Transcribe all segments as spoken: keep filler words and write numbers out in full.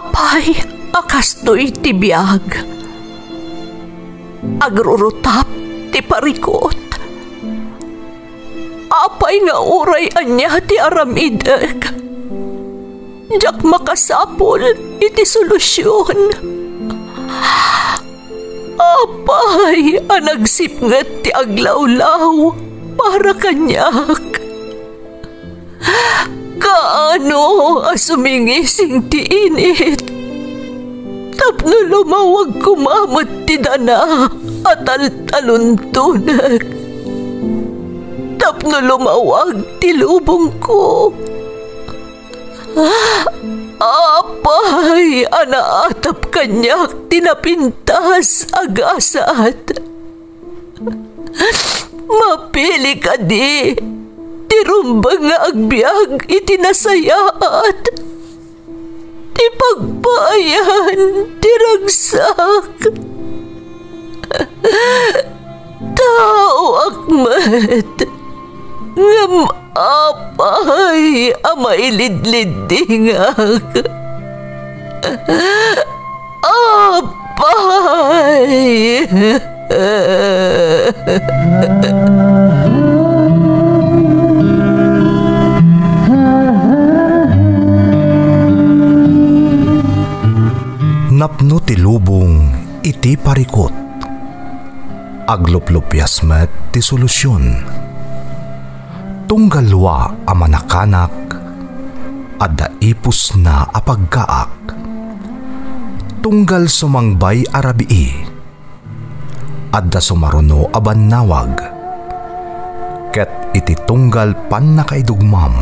Apay a kastoy ti biag? Agrurutap ti parikut. Apay nga uray ania ti aramidek, diak makasapul iti solusion. Apay a nagsipnget ti aglawlaw para kaniak? Kaano a sumingising ti init tapno lumawag koma met ti dana a taltaluntonek, tapno lumawag ti lubongko? Apay a naatap kaniak ti napintas a gasat? Mapili kadi ti rumbeng nga agbiag iti nasayaat, ti pagpaayan ti ragsak? Taoak met, ngem apay a mailidliddingak? Apay! Napno ti lubong iti parikut. Agluplupias met ti solusion. Tunggal lua a manakanak, adda ipusna a paggaak. Tunggal sumangbay a rabii, adda sumaruno a bannawag. Ket iti tunggal pannakaidugmam,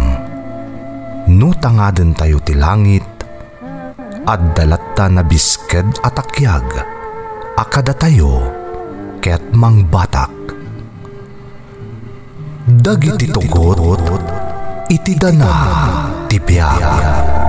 no tangadentayo ti langit, adda latta nabisked a takiag a kadatayo ket mangbatak. Dagiti tugot iti dana ti biag.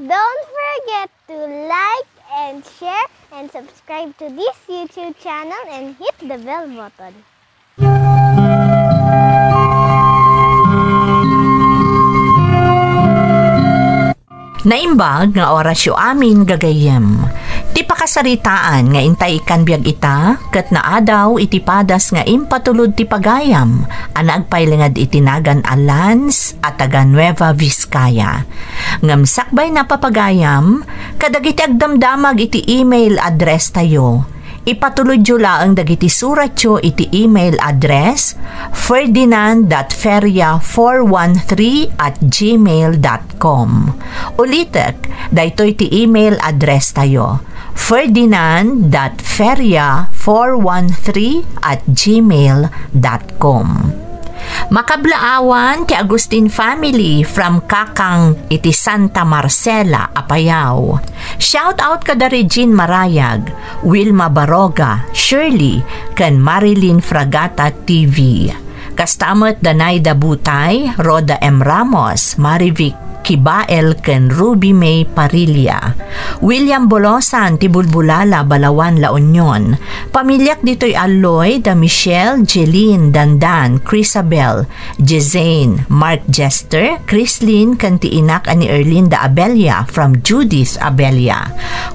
Don't forget to like and share and subscribe to this YouTube channel and hit the bell button. Naimbag nga orasyo amin, gagayyem. Ti pakasaritaan nga intay ikkan biag ita, ket naadaw iti padas nga impatulod ti pagayam a nagpailinged iti nagan a Lance a taga Nueva Vizcaya. Ngem sakbay na, papagayam, kadagiti agdamdamag iti email address tayo. Ipatulodyo laeng dagiti suratyo iti email address, ferdinand dot feria four one three at gmail dot com. Ulitek, daytoy ti email address tayo, ferdinand dot feria four one three at gmail dot com. Makablaawan ti Agustin family from Kakang iti Santa Marcela, Apayao. Shout out kada Regine Marayag, Wilma Baroga, Shirley, ken Marilyn Fragata T V. Kasta met da Naida Butay, Rhoda M Ramos, Marivic Kibael ken Ruby May Parilla. William Bolosan ti Bulbulala, Balawan, La Union. Pamiliak ditoy Alloy, da Michelle, Jeline, Dandan, Crisabel, Jezane, Mark Jester, Chrislyn, ken ti inak a ni Erlinda Abella from Judith Abella.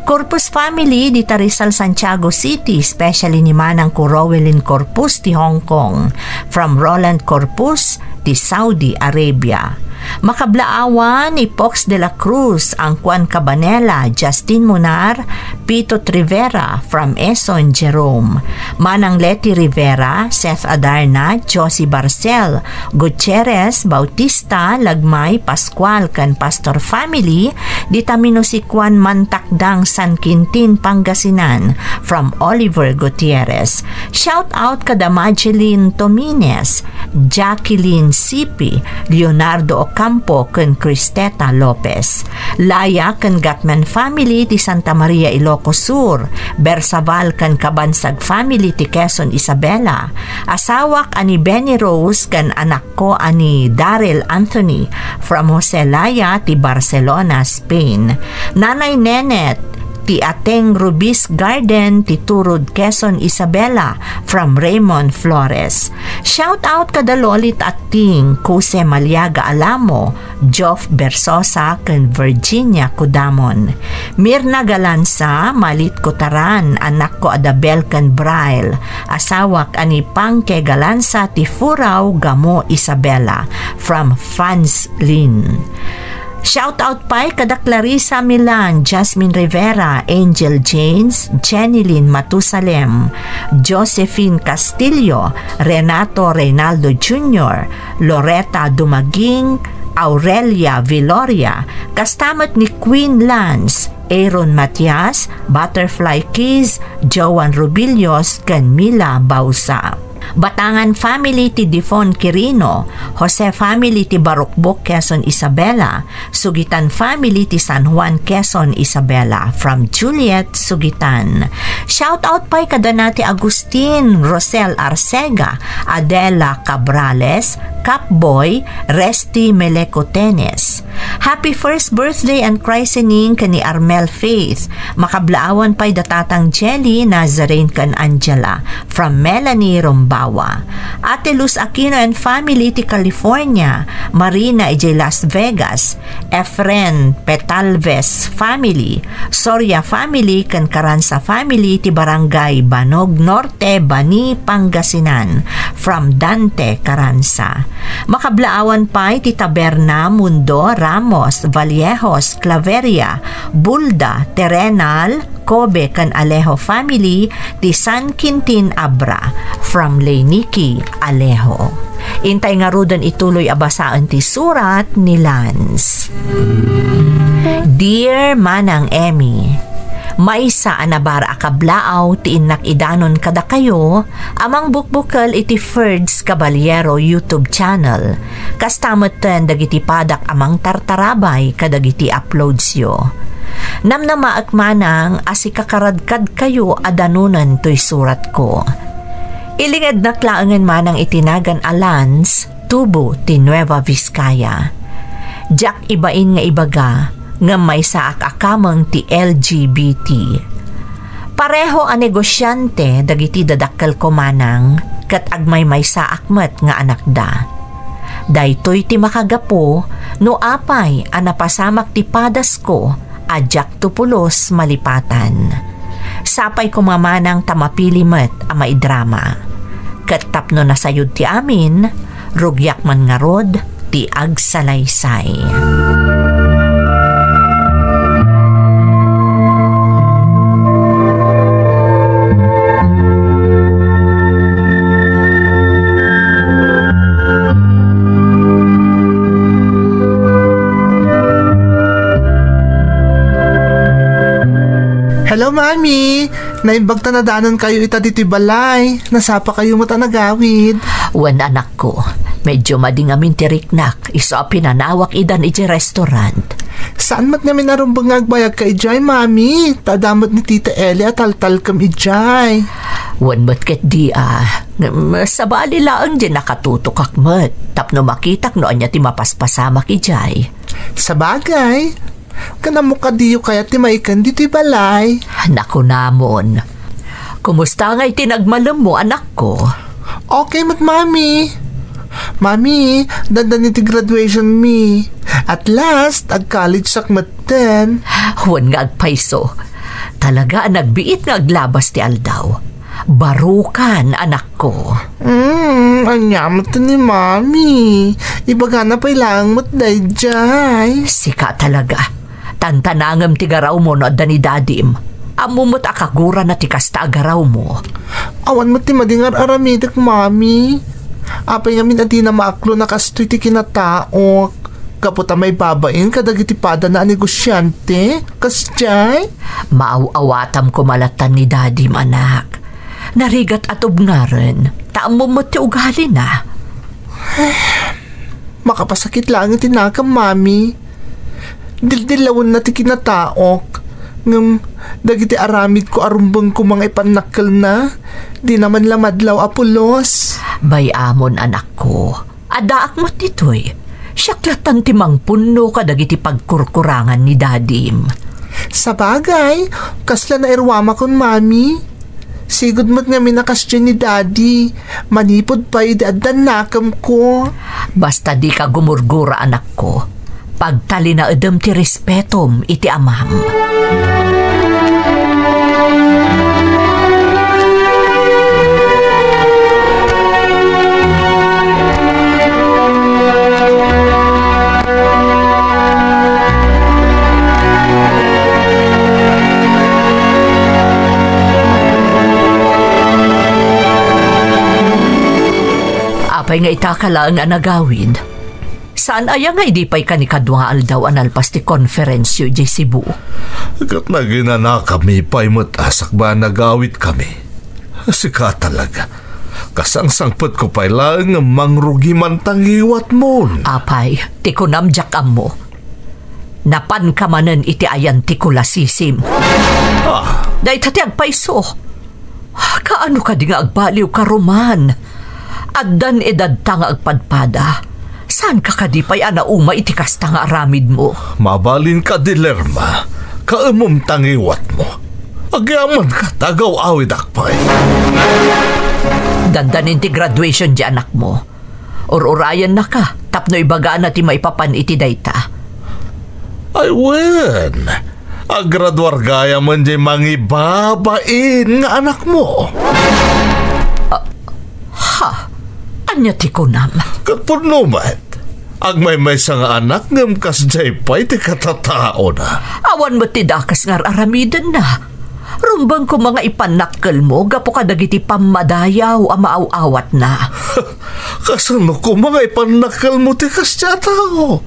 Corpus family, dita Rizal, Santiago City, especially ni Manang ko Rowelyn Corpus ti Hong Kong, from Roland Corpus, ti Saudi Arabia. Makablaawan ni Pox de la Cruz, Angkuan Cabanela, Justin Munar, Pitot Rivera, from Eson Jerome. Manang Leti Rivera, Seth Adarna, Josie Barcel, Gutierrez, Bautista, Lagmay, Pascual, ken Pastor family, dita Minusikuan, Mantak dang San Quintin, Pangasinan, from Oliver Gutierrez. Shout out kada Mageline Tomines, Jacqueline Sipi, Leonardo Campo ken Cristeta Lopez. Laya ken Gatman family ti Santa Maria, Ilocos Sur. Bersaval ken Cabansag family ti Quezon, Isabela. Asawak a ni Benny Rose ken anakko a ni Daryl Anthony from Jose Laya ti Barcelona, Spain. Nanay Nenet, ti Ateng Rubis Garden, ti Turud, Quezon, Isabela, from Raymond Flores. Shout out kada Lolit Atting, Kuse Maliaga Alamo, Geoff Bersosa, ken Virginia Kudamon. Mirna Galanza, Malit Kutaran, anakko a Dabel ken Braille, asawak a ni Pangke Galanza ti Furao, Gamo, Isabela, from Fans Lin. Shout out pay kada Clarissa Milan, Jasmine Rivera, Angel James, Jenny Lynn Matusalem, Josephine Castillo, Renato Reynaldo Junior, Loretta Dumaging, Aurelia Viloria, kasta met ni Queen Lance, Aaron Matias, Butterfly Kiss, Joan Rubilios, ken Mila Bausa. Batangan family ti Difon Quirino, Jose family ti Barukbok, Quezon, Isabela, Sugitan family ti San Juan, Quezon, Isabela, from Juliet Sugitan. Shout out pay kada Nati Agustin, Rosel Arcega, Adela Cabrales, Capboy, Resti Meleco Tenes. Happy first birthday and christening ken ni Armel Faith. Makablaawan pay da Tatang Jelly, Nazarene ken Angela. From Melanie Rombawa. Ate Luz Aquino and family ti California, Marina idiay Las Vegas, Efren Petalves family, Soria family, ken Caranza family ti Barangay Banog Norte, Bani, Pangasinan. From Dante Caranza. Makablaawan pay ti Taberna, Mundo, Ramos, Vallejos, Claveria, Bulda, Terenal, Kobe ken Alejo family ti San Quintin Abra, from Leynicki Alejo. Intay ngaruden ituloy a basaen ti surat ni Lance. Dear Manang Emmy, maysa a nabara a kablaaw ti innak idanon kadakayo a mangbukbukel iti Ferds Caballero YouTube channel. Kasta metten dagiti padak a mangtartarabay kadagiti uploadsyo. Namnamaek manang a sikakaradkadkayo a danonen toy suratko. Ilingednak laengen manang iti nagan a Lance, tubo ti Nueva Vizcaya. Diak ibain nga ibaga, ngem maysaak a kameng ti L G B T. Pareho a negosiante dagiti dadakkelko manang, ket agmaymaysaak met nga anakda. Daytoy ti makagapu no apay a napasamak ti padasko a diakto pulos malipatan. Sapay koma manang ta mapili met a maidrama. Ket tapno nasayod ti amin, rugiak man ngarud ti agsalaysay. Hello, Mami! Naimbag ta nadanonkayo ita ditoy balay. Nasapakayo met a nagawid. Wen, anakko, medyo madi ngamin ti riknak, isu a pinanawak idan idiay restaurant. Saan met ngamin a rumbeng nga agbayagka idiay, Mami, ta adda met ni Tita Eli a taltalkem idiay. Wen met ketdi a, ngem sabali laeng diay nakatutokak met, tapno makitak no ania ti mapaspasamak idiay. Sabagay, ken ammo kadiyo kayat ti maiken ditoy balay? Nakunamon. Kumusta ngay ti nagmalemmo, anakko? Okay met, Mami. Mami, dandani ti graduation mi. At last, ag-college-ak metten. Wen nga agpayso. Talaga a nagbiit nga aglabas ti aldaw. Barukan, anakko. Hmm, ania met ni Mami? Ibagana pay laeng met daydiay. Sika talaga. Tantanangem ti garawmo no adda ni dadim. Ammo met a kagurana ti kasta a garawmo. Awan met ti madi nga ar-aramidek, Mami. Apay ngamin a dina maaklo a kastoy ti kinataok? Gapu ta maibabain kadagiti padana a negosiante, kasdiay? Maaw-awatam koma lattan ni dadim, anak. Narigat a tubngaren, ta ammom met ti ugalina. Makapasakit laeng ti nakem, Mami. Dildillawenna ti kinataok. Ngem dagiti aramidko a rumbengko mangipannakkelna, dina man la madlaw a pulos. Bay-amon, anakko. Addaak met ditoy. Siak lattan ti mangpunno kadagiti pagkurkurangan ni dadim. Sabagay, kasla nairuamakon, Mami. Sigud met ngamin a kasdiay ni Daddy, manipud pay idi addan nakemko. Basta dika gumurgura, anakko. Pagtalinaedem ti respetom iti amam. Apay nga itaka laeng a nagawid? Saan aya nga idi pay kanikadua nga aldaw a nalpas ti konferensyo idiay Cebu? Ket naginanakami pay met a sakbay a nagawidkami. Sika talaga. Kasangsangpetko pay laeng nga mangrugi man ta ngiwatmon. Apay, ti kunam diak ammo. Napanka manen iti ayan ti kulasisim. Ah. Dayta ti agpayso. Kaano kadi nga agbaliwka, Roman? Addan edadta nga agpadpada. Saanka kadi pay a nauma iti kasta nga aramidmo? Mabalin kadi, Lerma. Kaemom ta ngiwatmo. Agyamanka ta agaw-awidak pay. Dandanin ti graduation ti anakmo. Ur-urayennaka tapno ibagana ti maipapan iti dayta. Ay wen, agraduar gayam diay mangibabain nga anakmo. Ah, ha? Ania ti kunam? Ket pudno met, agmaymaysa nga anak ngem kasdiay pay ti katataona. Awan met ti dakes nga ar-aramidenna. Rumbeng koma nga ipannakkelmo gapu kadagiti pammadayaw a maaw-awatna. Kasano koma nga ipannakkelmo ti kasdiay a tao?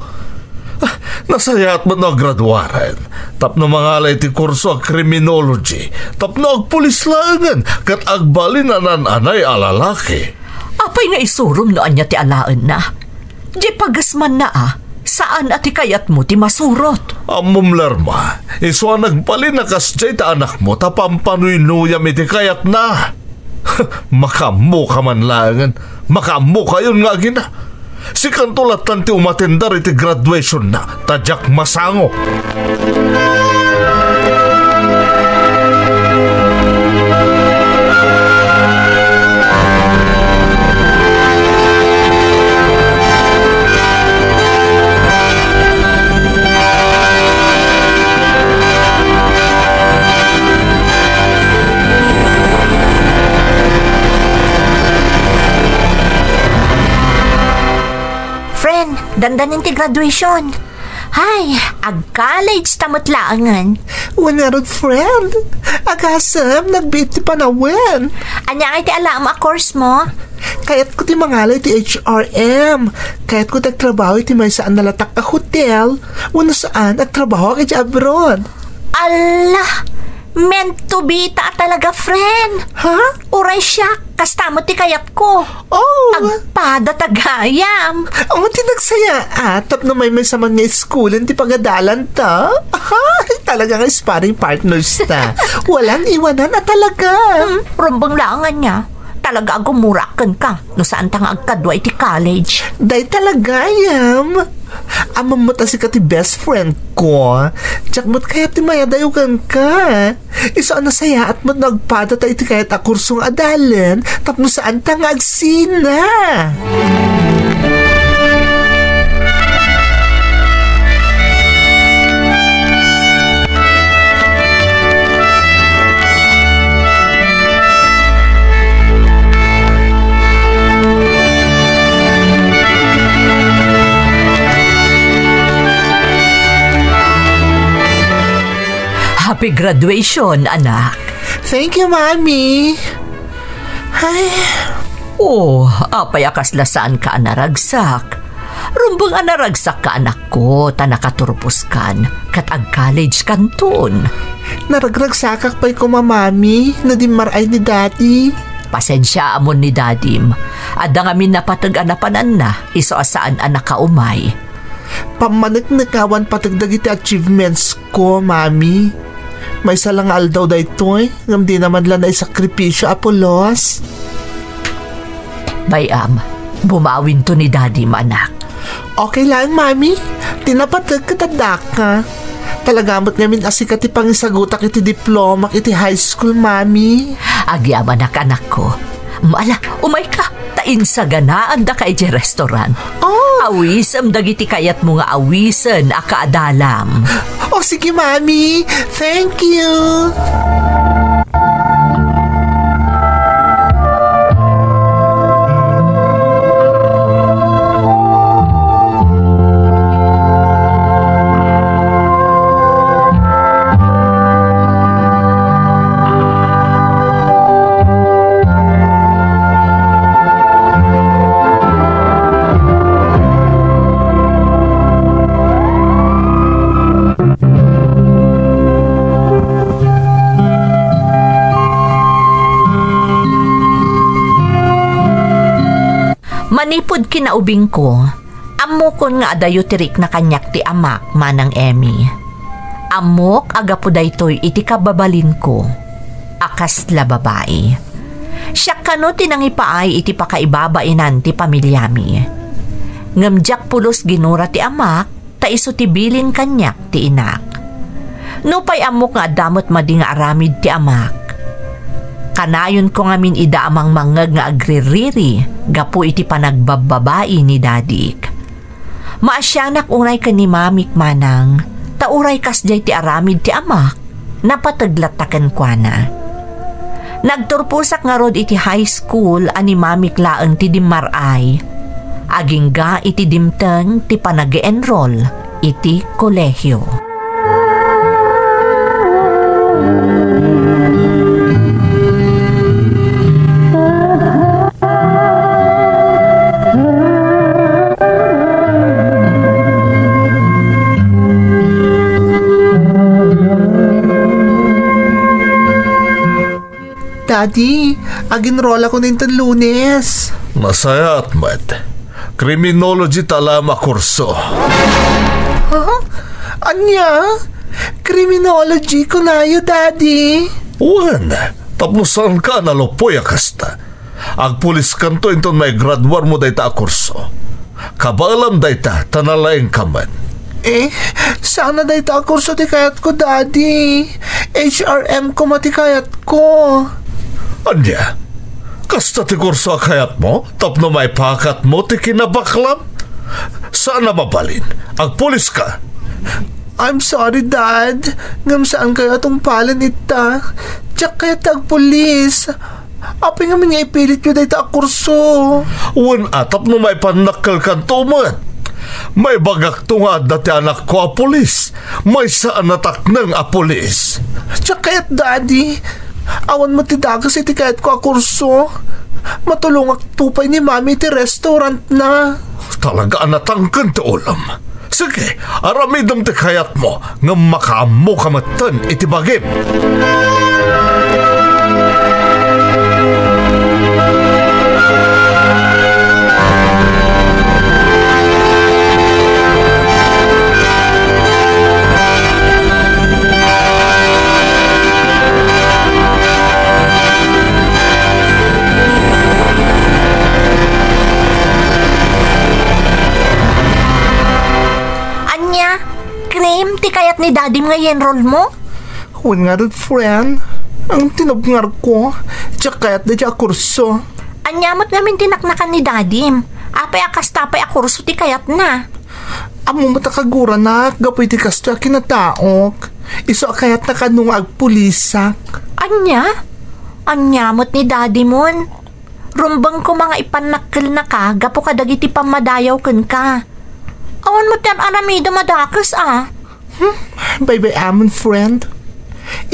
Ah, nasayaat met no agraduaren tapno mangala iti kurso a criminology tapno agpulis laengen ket agbalin a naan-anay a lalaki. Apay nga isurom no ania ti alaenna? Di pagasmanna a, saan a ti kayatmo ti masurot. Ammom, Lerma, isu a nagbalin a kasdiay ti anakmo ta pampanuynuyam iti kayatna. Makaammoka man laengen, makaammokayon nga agina. Sikanto lattan ti umatendar iti graduationna, ta diak masango. Friend, dandanin ti graduation. Hay, ag-college ta met laengen. Wen ngarud, friend. Agasem, nagbiit ti panawen. Ania ngay ti alaem a course mo? Kayatko ti mangala iti H R M. Kayatko ti agtrabaho iti maysa a nalatak a hotel. Wenno saan, agtrabahoak iti abroad. Ala, meant to be ta talaga, friend. Ha? Uray siak, kasta met ti kayatko. Oh. Agpada ta gayam. Oh, ti nagsayaat, tapno maymaysa man nga iskulen ti pagadalanta. Ay, talaga nga sparring partners ta. Walang iwanan a talaga. Hmm, rumbeng laeng ania. Talaga a gumurak kenka no saanta nga agkadua iti college. Dayta la gayam. Ammom met a sika ti best friend ko. Diak met kayat ti mayadayo kenka. Isu a nasayaat met no agpada ta iti kayat a kurso nga adalen tapno saanta nga agsina. Happy graduation, anak. Thank you, Mommy. Ay. Oh, apay a kasla saanka a naragsak? Rumbeng a naragsakka, anakko, ta nakaturposkan, ket ag-college kanton. Naragragsakak pay koma, Mami, no dimmar-ay ni Daddy. Pasensiaamon ni Dadim. Adda ngamin napateg a napananna, isu a saan a nakaumay. Pammaneknek awan pateg dagiti achievements ko, Mami. Maysa la nga aldaw daytoy, ngem dina man la naisakripisio a pulos. Bay-am, bumawinto ni Dadim, anak. Okay laeng, Mami. Ti napateg ket addaka. Talaga met ngamin a sika ti pangisagutak iti diplomak iti high school, Mami. Agyamanak, anakko. Ala, umayka, ta insaganaandaka idiay restaurant. Oh. Awisem dagiti kayatmo nga awisen a kaadalam. Oh, sige, Mami. Thank you. Manipud kinaubingko, ammokon nga adayo ti rikna kaniak ti amak, Manang Emmy. Ammok a gapu daytoy iti kababalinko a kasla babai. Siak kano ti nangipaay iti pakaibabainan ti pamiliami. Ngem diak pulos ginura ti amak, ta isu ti bilin kaniak ti inak. Nupay ammok nga adda met madi nga aramid ti amak, kanayonko ngamin ida a mangmangngeg nga agririri gapu iti panagbabbabai ni dadik. Maasianak unay ken ni mamik, Manang, ta uray kasdiay ti aramid ti amak, napateg latta kenkuana. Nagturposak ngarud iti high school a ni mamik laeng ti dimmar-ay, agingga iti dimteng ti panag-enroll iti kolehio. Daddy, aginrollakon inton Lunes. Nasayaat met. Criminology ta laeng a kurso. Huh? Ania? Criminology kunayo, Daddy? Wen, tapno saanka a naluppoy a kasta. Agpuliskanto inton maigraduarmo dayta a kurso. Kabaelam dayta ta nalaingka met. Eh, saan a dayta a kurso ti kayatko, Daddy. H R M koma ti kayatko. Ania? Kasta ti kurso a kayatmo tapno maipakatmo ti kinabaklam? Saan a mabalin. Agpuliska. I'm sorry, Dad. Ngem saankayo a tungpalen ita. Diak kayat ti agpulis. Apay ngamin nga ipilityo dayta a kurso? Wen a, tapno maipannakkelkanto met. Maibagakto nga adda ti anakko a pulis. Maysa a natakneng a pulis. Diak kayat, Daddy. Awan met ti dakes iti kayatko a kurso. Matulongakto pay ni Mami iti restaurantna. Talaga a natangken ti ulom. Sige, aramidem ti kayatmo, ngem makaammoka metten iti bagim. Ania, crime ti kayat ni Dadim nga i-enroll mo? Wen ngarud, friend. Ang tinubngarko, diak kayat dayta a kurso. Ania met ngamin ti naknakan ni Dadim? Apay a kasta pay a kurso ti kayatna? Ammom met a kaguranak gapu iti kastoy a kinataok. Isu a kayatna kano nga agpulisak. Ania? Ania met ni Dadimon? Rumbeng koma nga ipannakkelnaka gapu kadagiti pammadayaw kenka. Awan met ti ar-aramidem a dakes a. Hmm, baybay-amon, friend.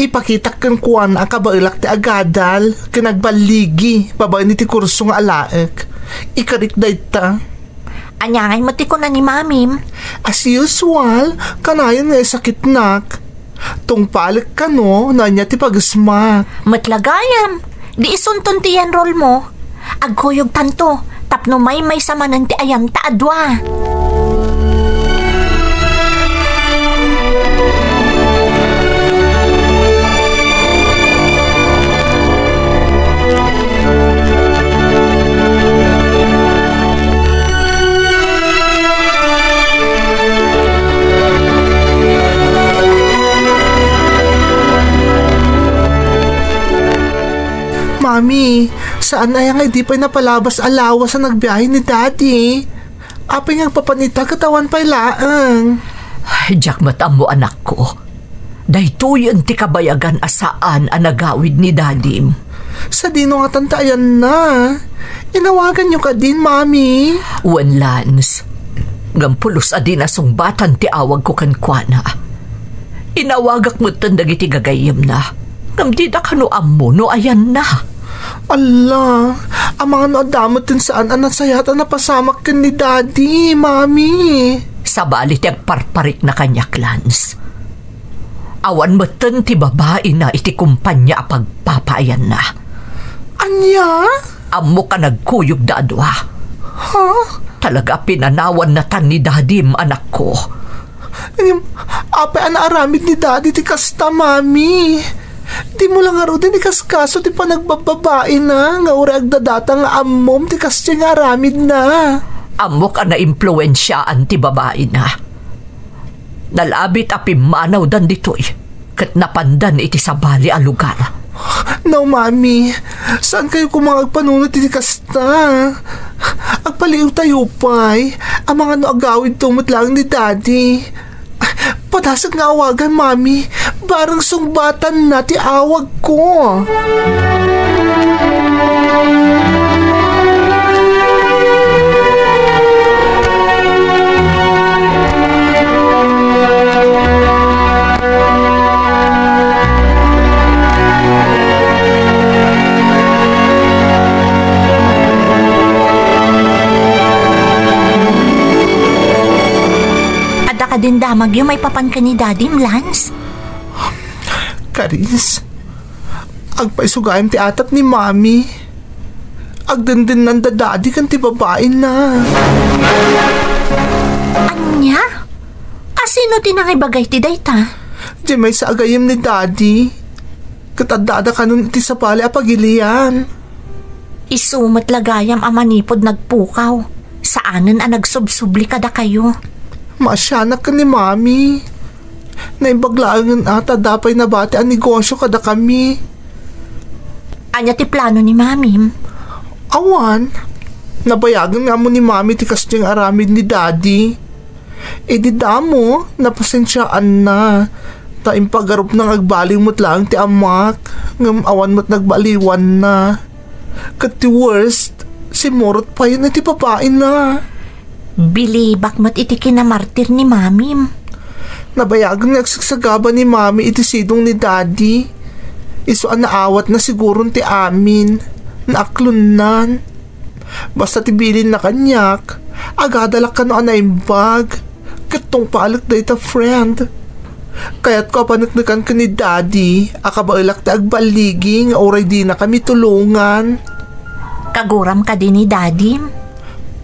Ipakitak kenkuana a kabaelak ti agadal ken agballigi babaen iti kurso nga alaek. Ikarik dayta. Ania ngay met ti kuna ni Mamim? As usual, kanayon nga isakitnak. Tungpalek kano no ania ti pagesmak. Met la gayam, Di isunton ti enroll mo. Agkuyogtanto tapno maymaysa manen ti ayanta a dua. Mami, saan aya nga idi pay napalabas a lawas a nagbiahe ni Daddy? Apay nga agpapan ita ket awan pay laeng? Ay, diak met ammo, anakko. Daytoyen ti kabayagan a saan a nagawid ni Dadim. Sadino ngatan ta ayanna? Inawaganyo kadin, Mami? Wen, Lance. Ngem pulos a di nasungbatan ti awagko kenkuana. Inawagak metten dagiti gagayyemna. Ngem dida kano ammo no ayanna. Alla, amangan no adda met ti saan a nasayaat a napasamak ken ni Daddy, Mami. Sabali ti agparparikna kaniak, Lance. Awan metten ti babaina iti kompania a pagpapaayanna. Ania? Ammok a nagkuyogda a dua. Ha? Talaga a pinanawannatan ni Dadim, anakko. Ngem, apay a naaramid ni Daddy ti kasta, Mami? Dimo la ngaruden ikaskaso ti panagbabbabaina nga uray agdadata nga ammom ti kasdiay nga aramidna. Ammok a naimpluensiaan ti babaina. Nalabit a pimmanawdan ditoy ket napandan iti sabali a lugar. No, Mami. Saankayo koma nga agpanunot iti kasta? Agpaliiwtayo pay. Amangan no agawidto met laeng ni Daddy. Padasek nga awagan, Mami. Bareng sungbatanna ti awagko. Adda kadin damagyo maipapan ken ni Dadim, Lance? Karis, agpaisugayam ti atap ni Mami. Agdendennanda Daddy ken ti babaina. Ania? A sino ti nangibaga iti dayta? Diay maysa a gayyem ni Daddy. Ket adda-adda kanon iti sabali a pagilian. Isu met la gayam a manipud nagpukaw, saanen a nagsubsubli kadakayo. Maasianak ken ni Mami. Naimbag laengen a ta adda pay nabati a negosio kadakami. Ania ti plano ni Mamim? Awan. Nabayagen nga ammo ni Mami ti kasdiay nga aramid ni Daddy. Idi damo, napasensiaanna. Ta impagarupna nga agbaliw met laeng ti amak, ngem awan met nagbaliwanna. Ket ti worst, simmurot payen iti babaina. Bilibak met iti kinamartir ni Mamim. Nabayagen nga agsagsagaba ni Mami iti sidong ni Daddy. Isu a naawatna siguron ti amin. Naaklonnan. Basta ti bilinna kaniak, agadalak kano a naimbag. Ket tungpalek dayta, friend. Kayatko a paneknekan ken ni Daddy a kabaelak ti agballigi nga uray dinakami tulongan. Kaguram kadi ni Daddy?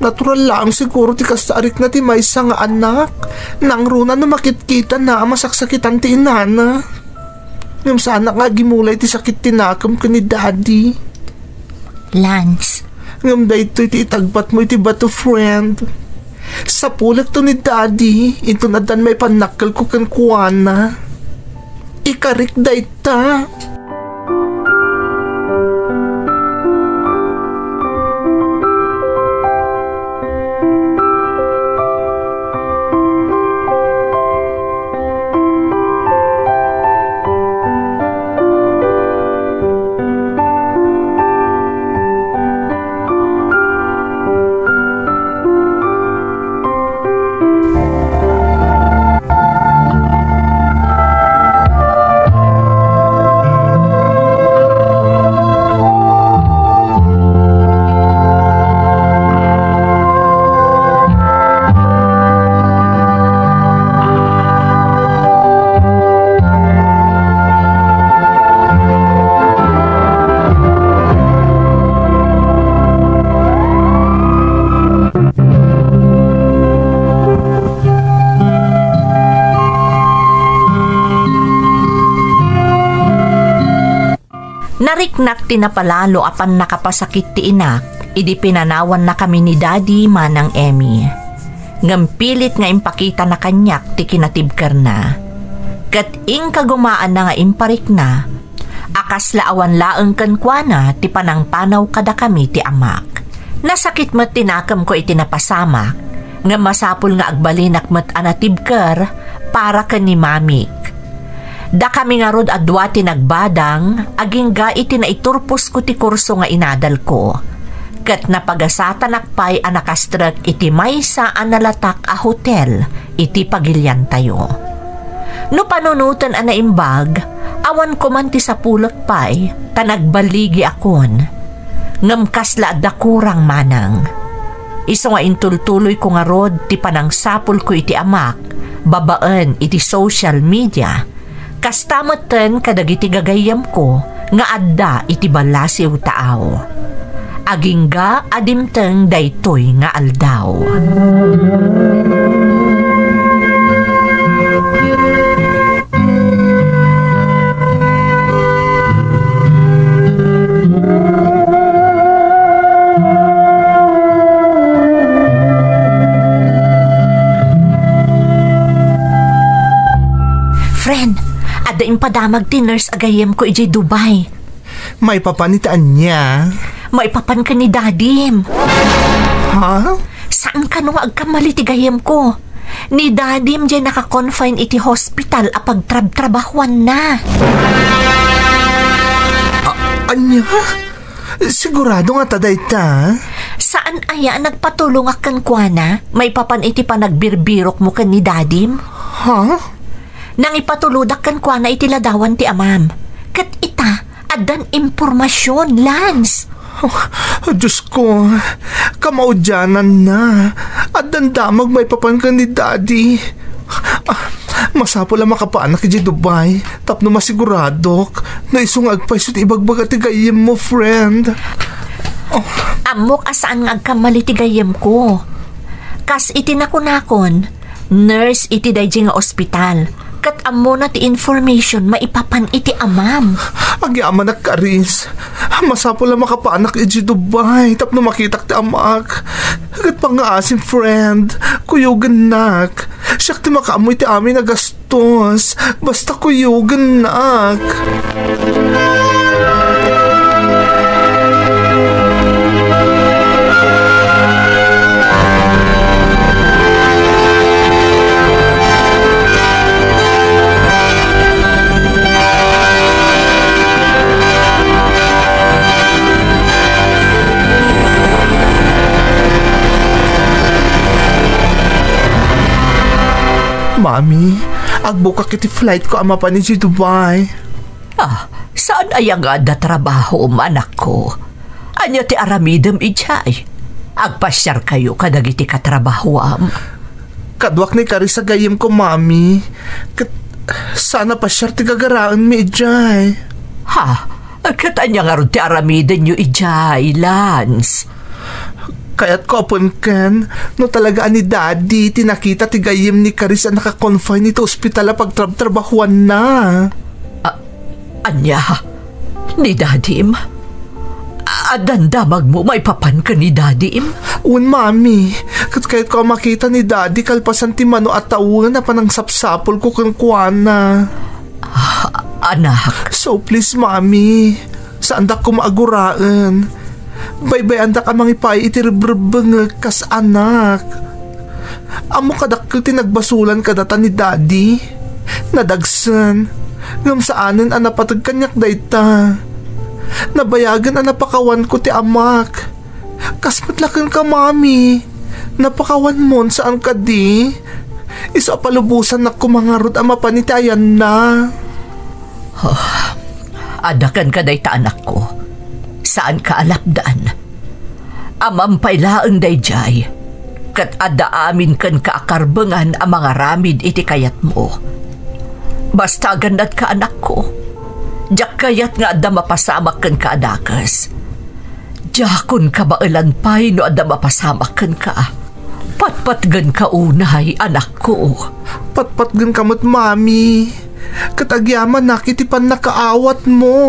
Natural laeng siguro ti kasta a rikna ti maysa nga anak. Nangruna no makitkitana a masaksakitan ti inana. Ngem saanak nga agimulay ti sakit ti nakem ken ni Daddy. Lance. Ngem daytoy ti itagbatmo iti bato, friend. Sapulekto ni Daddy, inton addan maipannakkelko kenkuana. Ikarik dayta. Riknak ti napalalo a pannakapasakit ti inak idi pinanawannakami ni Daddy manang Emmy. Ngem pilit nga impakitana kaniak ti kinatibkerna. Ket inkagumaanna nga imparikna, a kasla awan laeng kenkuana ti panangpanaw kadakami ti amak. Nasakit met ti nakemko iti napasamak, ngem masapul nga agbalinak met a natibker para ken ni Mamik. Dakami ngarud a dua ti nagbadang, agingga iti naiturposko ti kurso nga inadalko. Ket napagasatanak pay a nakastrek iti maysa a nalatak a hotel iti pagiliantayo. No panunoten a naimbag, awan koman ti sapulek pay, ta nagbaligi akon. Ngem kasla adda kurang manang. Isu nga intultuloyko ngarud ti panangsapulko iti amak babaen iti social media, kasta metten kadagiti gagayyemko nga adda iti ballasiw taaw. Agingga a dimteng daytoy nga aldaw. Friend, adda impadamag ti nurse a gayyemko idiay Dubai. Maipapan iti ania? Maipapan ken ni Dadim. Ha? Saan kano nga agkammali ti gayyemko? Ni Dadim diay naka-confine iti hospital a pagtrabtrabahuanna. A-, ania? Sigurado ngata dayta? Saan aya a nagpatulongak kenkuana maipapan iti panagbirbirokmo ken ni Dadim? Ha? Nangipatulodak kenkuana iti ladawan ti amam. Ket ita, addan impormasion, Lance. Oh, Diyos ko, kamaudiananna. Addan damag maipapan ken ni Daddy. Ah, masapul a makapaanak idiay Dubai tapno masiguradok no isu nga agpayso ti ibagbaga ti gayyemmo, friend. Oh. Ammok a saan nga agkammali ti gayyemko. Kas iti nakunakon, nurse iti daydi nga ospital. Ket ammona ti information maipapan iti amam. Agyamanak, Karis. Masapul a makapaanak idiay Dubai tapno makitak ti amak. Ket pangngaasim, friend, kuyogennak. Siak ti makaammo iti amin a gastos. Basta kuyogennak. Mami, agbukak iti flight ko a mapan idiay Dubai. Ah, saan aya nga adda trabahom, anakko? Ania ti aramidem idiay? Agpasiarkayo kadagiti katrabahoam? Kaduak ni Karis a gayyemko, Mami. Ket saan a pasiar ti gagaraenmi idiay. Ha? Ket ania ngarud ti aramidenyo idiay, Lance? Kayatko a pengken no talaga a ni Daddy ti nakita ti gayyem ni Karis a naka-confine iti ospital a pagtrabtrabahuanna. A-, ania? Ni Dadim? Addan damagmo maipapan ken ni Dadim? Wen, Mami. Ket kayatko a makita ni Daddy kalpasan ti mano a tawen a panangsapsapulko kenkuana. Ah, anak. So please, Mami, saandak koma a guraen. Baybay-andak a mangipaay iti rebrebbengek kas anak. Ammok a dakkel ti nagbasolan kadata ni Daddy. Nadagsen, ngem saanen a napateg kaniak dayta. Nabayagen a napakawanko ti amak. Kas met la kenka, Mami. Napakawanmon, saan kadi? Isu a palubosannak koma ngarud a mapan iti ayanna. Oh, adda kenka dayta, anakko. Saanka a lapdan. Amam pay laeng daydiay. Ket adda amin kenka a karbengan a mangaramid iti kayatmo. Basta agannadka, anakko. Diak kayat nga adda mapasamak kenka a dakes. Diakon kabaelan pay no adda mapasamak kenka. Patpatgenka unay, anakko. Patpatgenka met, Mami. Ket agyamanak iti pannakaawatmo.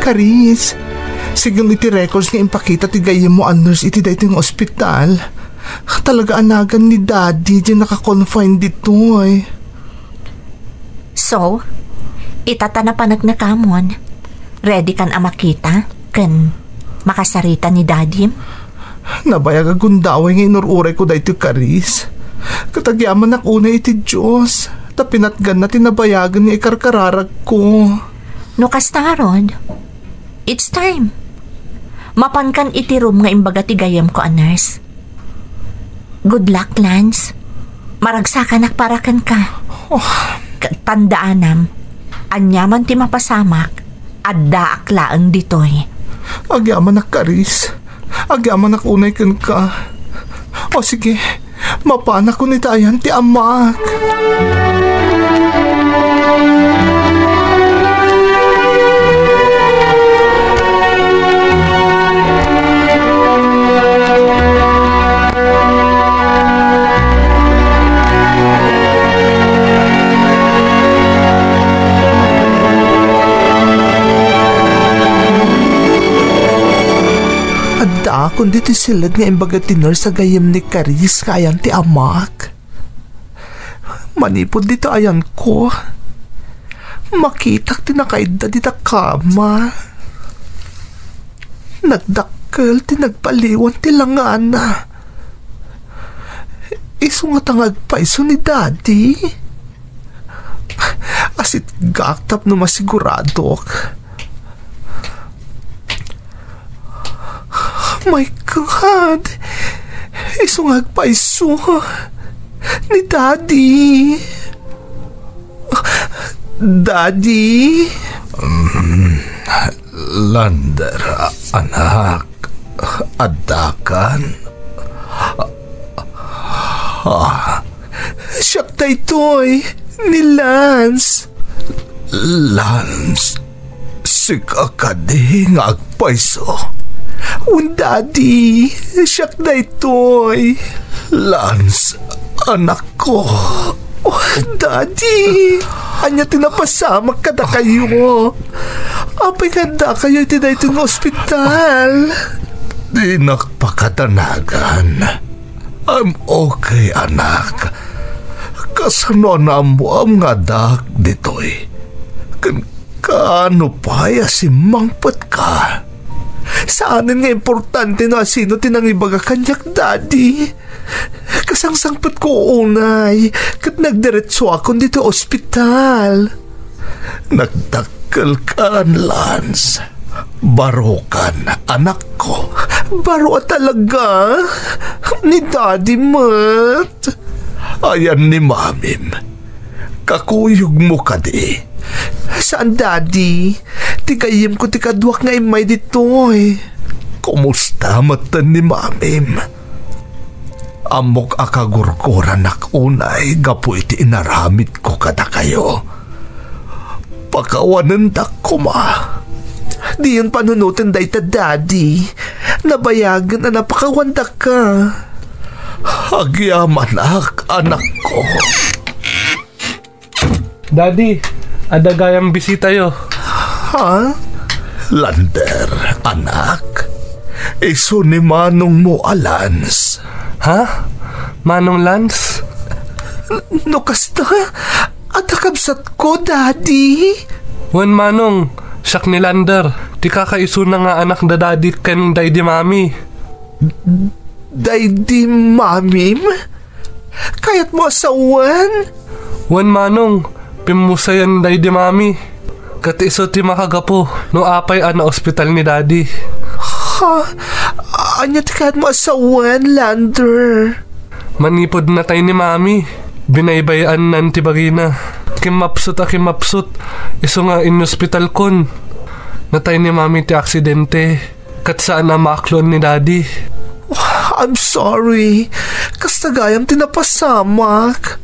Karis, sigun iti records nga impakita ti gayyemmo a nurse iti daytoy nga ospital, talaga a nagan ni Daddy diay naka-confine ditoy. So, ita ta napaneknekamon, ready kan a makita ken makasarita ni Dadim? Nabayag a gundaway nga inur-urayko daytoy, Karis. Ket agyamanak unay iti Dios, ta pinatganna ti nabayagen nga ikarkararagko. No kasta ngarud, it's time. Mapankan iti room nga imbaga ti gayyemko a nurse. Good luck, Lance. Maragsakanak para kenka. Oh. Ket tandaanam, aniaman ti mapasamak, addaak laeng ditoy. Agyamanak, Karis. Agyamanak unay kenka. O sige, mapanakon ita ayan ti amak. Addaakon ditoy siled nga imbaga ti nurse a gayyem ni Karis nga ayan ti amak. Manipud dita ayanko, makitak ti nakaidda dita kama. Nagdakkel ti nagbaliwan ti langana. Isu ngata nga agpayso ni Daddy? Asitgak tapno masiguradok. My God! Isu nga agpayso ni Daddy. Daddy? Mm, Lander, anak, addakan? Ah, siak daytoy, ni Lance. Lance, sika kadi nga agpayso? Wen, Daddy, siak daytoy. Lance, anakko. Oh, Daddy, ania ti napasamak kadakayo? Apay nga addakayo iti daytoy nga ospital? Dinak pakadanagan. I'm okay, anak. Kasano a naammoam nga addaak ditoy? Ken kaano pay a simmangpetka? Saanen nga importante no asino ti nangibaga kaniak, Daddy. Kasangsangpetko unay, ket nagdiretsuakon ditoy ospital. Nagdakkelkan, Lance. Barokan, anakko. Baro a talaga? Ni Daddy met? Ayan ni Mamim. Kakuyogmo kadi? Saan, Daddy. Ti gayyemko ti kaduak nga immay ditoy. Kumusta metten ni Mamim? Ammok a kagurgoranak unay gapu iti inaramidko kadakayo. Pakawanendak koma. Diyon panunoten dayta, Daddy. Nabayagen a napakawandaka. Agyamanak, anakko. Daddy, adda gayam bisitayo. Ha? Lander, anak. Isu ni manongmo a Lance. Ha? Manong Lance? No kasta, adda kabsatko, Daddy. Wen, manong, siak ni Lander, Ti kakaisuna nga anak da Daddy ken Daydi Mami. Daydi Mamim? Kayatmo a sawen? Wen, Manong, pimmusayen Daydi Mami. Ket isu ti makagapu no apay a naospital ni Daddy. Ha? Ania ti kayatmo a sawen, Lander? Manipud natay ni Mami, binaybay-annan ti bagina. Kimmapsut a kimmapsut, isu nga inospitalkon. Natay ni Mami ti aksidente, ket saan a maakloen ni Daddy. I'm sorry. Kasta gayam ti napasamak.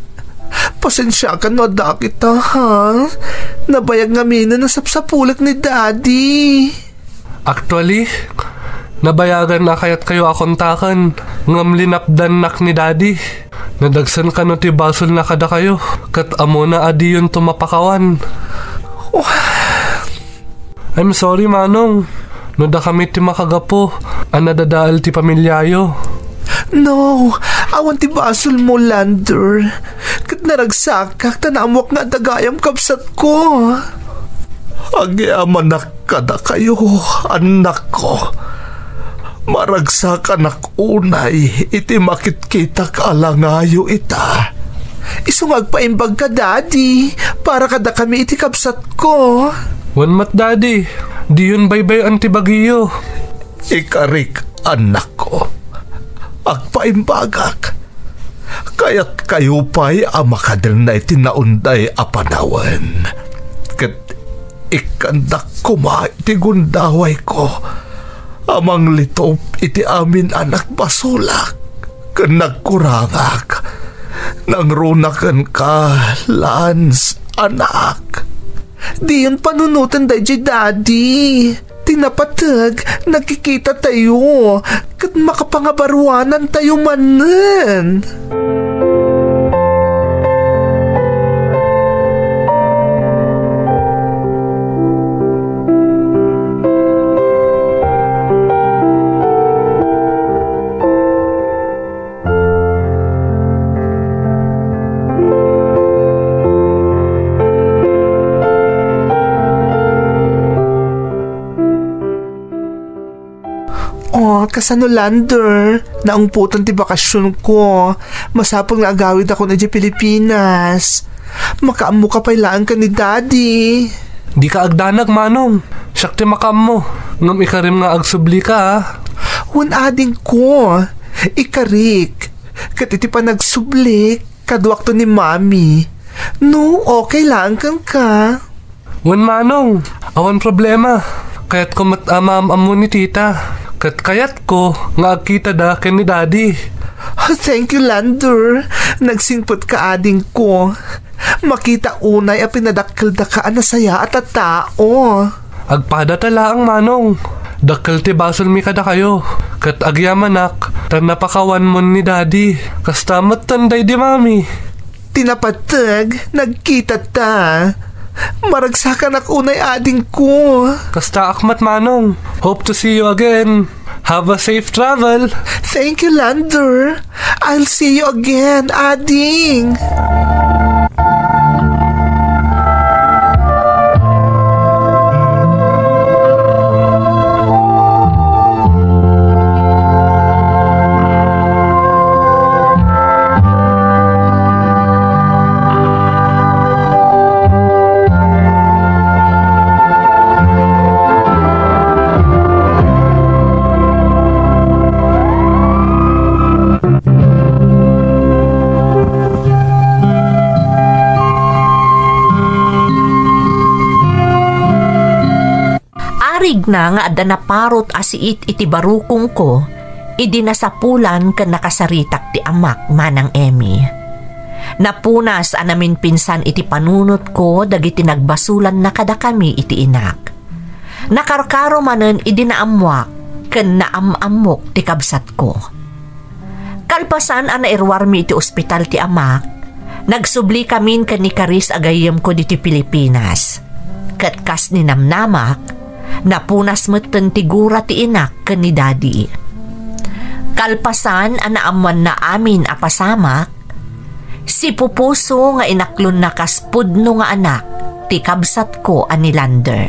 Pasensiakan no adda kita, ha? Nabayag ngamin a nasapsapulek ni Daddy. Actually, nabayagan a kayatkayo a kontaken, ngem linapdannak ni Daddy. Nadagsen kano ti basolna kadakayo, ket ammona a diyonto mapakawan. I'm sorry, Manong, no dakami ti makagapu a nadadael ti pamiliayo. No, awan ti basolmo, Lander. Ket naragsakak ta naammoak nga adda gayam kabsatko. Agyamanak kadakayo, annakko. Maragsakanak unay iti makitkitak a langayo ita. Isu nga agpaimbagka, Daddy, para kadakami iti kabsatko. Wen met, Daddy, diyon baybay-an ti bagiyo. Ikarik, annakko. Agpaimbagak. Kayatkayo pay a makadalna iti naunday a panawen. Ket ikkandak koma iti gundawayko a manglitop iti amin a nagbasolak ken nagkurangak. Nangruna kenka, Lance, anak. Diyon panunoten daydiay, Daddy. Ti napateg, nagkikitatayo, ket makapangabaruanantayo manen. Oh, kasano, Lander? Naungpotan ti bakasionko. Masapul nga agawidakon idiay Pilipinas. Makaammoka pay laeng ken ni Daddy. Dika agdanag, Manong. Siak ti makaammo. Ngem ikarim nga agsublika, a. Wen, adingko. Ikarik. Ket iti panagsublik, kaduakto ni Mami. No, okay laeng kenka. Wen, Manong, awan problema. Kayatko met a maam-ammo ni Tita. Ket kayatko nga agkitada ken ni Daddy. Thank you, Lander. Nagsingpetka, adingko. Makita unay a pinadakkeldaka a nasayaat a tao. Agpadata laeng, Manong. Dakkel ti basolmi kadakayo. Ket agyamanak ta napakawanmon ni Daddy. Kasta metten daydi Mami. Ti napateg, nagkitata. Maragsakanak unay, adingko. Kastaak met, Manong. Hope to see you again. Have a safe travel. Thank you, Lander. I'll see you again, ading. Arigna nga adda naparot a siit iti barukongko idi nasapulan ken nakasaritak ti amak, Manang Emmy. Napunas a naminpinsan iti panunotko dagiti nagbasolanna kadakami iti inak. Nakarkaro manen idi naammoak ken naam-ammok ti kabsatko. Kalpasan a nairuarmi iti ospital ti amak, nagsublikamin ken ni Karis a gayyemko ditoy Pilipinas. Ket kas ninamnamak, napunas metten ti gura ti inak ken ni Daddy. Kalpasan a naammoanna amin a pasamak, sipupuso nga inaklonna kas pudno nga anak ti kabsatko a ni Lander.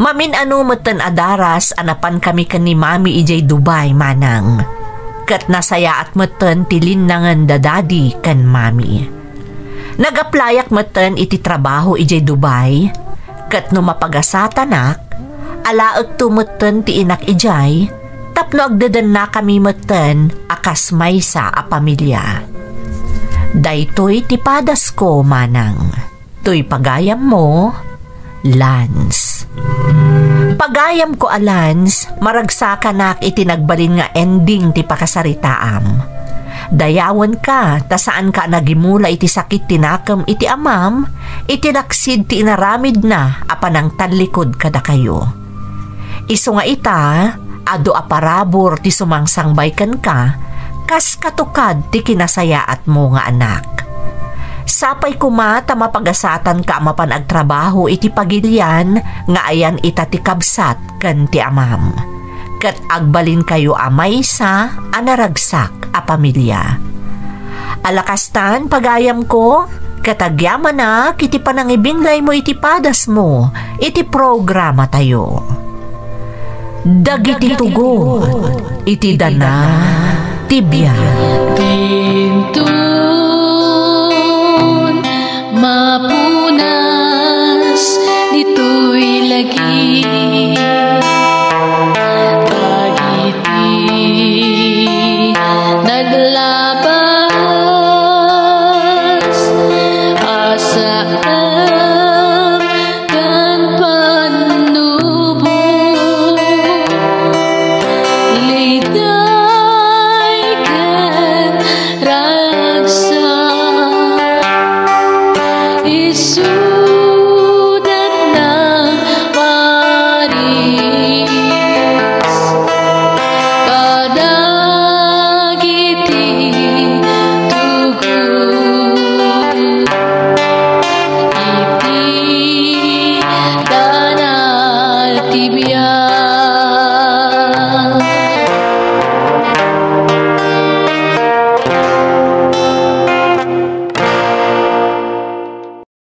Mamin-ano metten a daras a napankami ken ni Mami idiay Dubai, manang. Ket nasayaat metten ti linnangen da Daddy ken Mami. Nag-applyak metten iti trabaho idiay Dubai, ket no mapagasatanak, alaekto metten ti inak idiay, tapno agdedennakami metten a kas maysa a pamilia. Daytoy ti padasko, manang. Toy pagayammo, Lance. Pagayamko a Lance, maragsakanak iti nagbalin nga ending ti pakasaritaam. Dayawenka, ta saanka a nagimula iti sakit ti nakem iti amam, iti laksid ti inaramidna a panangtallikod kadakayo. Isu nga ita, adu a parabur ti sumangsangbay kenka, kas katukad ti kinasayaatmo nga anak. Sapay koma ta mapagasatanka a mapan agtrabaho iti pagilian nga ayan ita ti kabsat ken ti amam. Ket agbalinkayo a maysa a naragsak a pamilia. Alakastan, pagayamko, ket agyamanak iti panangibinglaymo iti padasmo iti programatayo. Dagiti tugot iti dana ti biag. Dintun, mapu-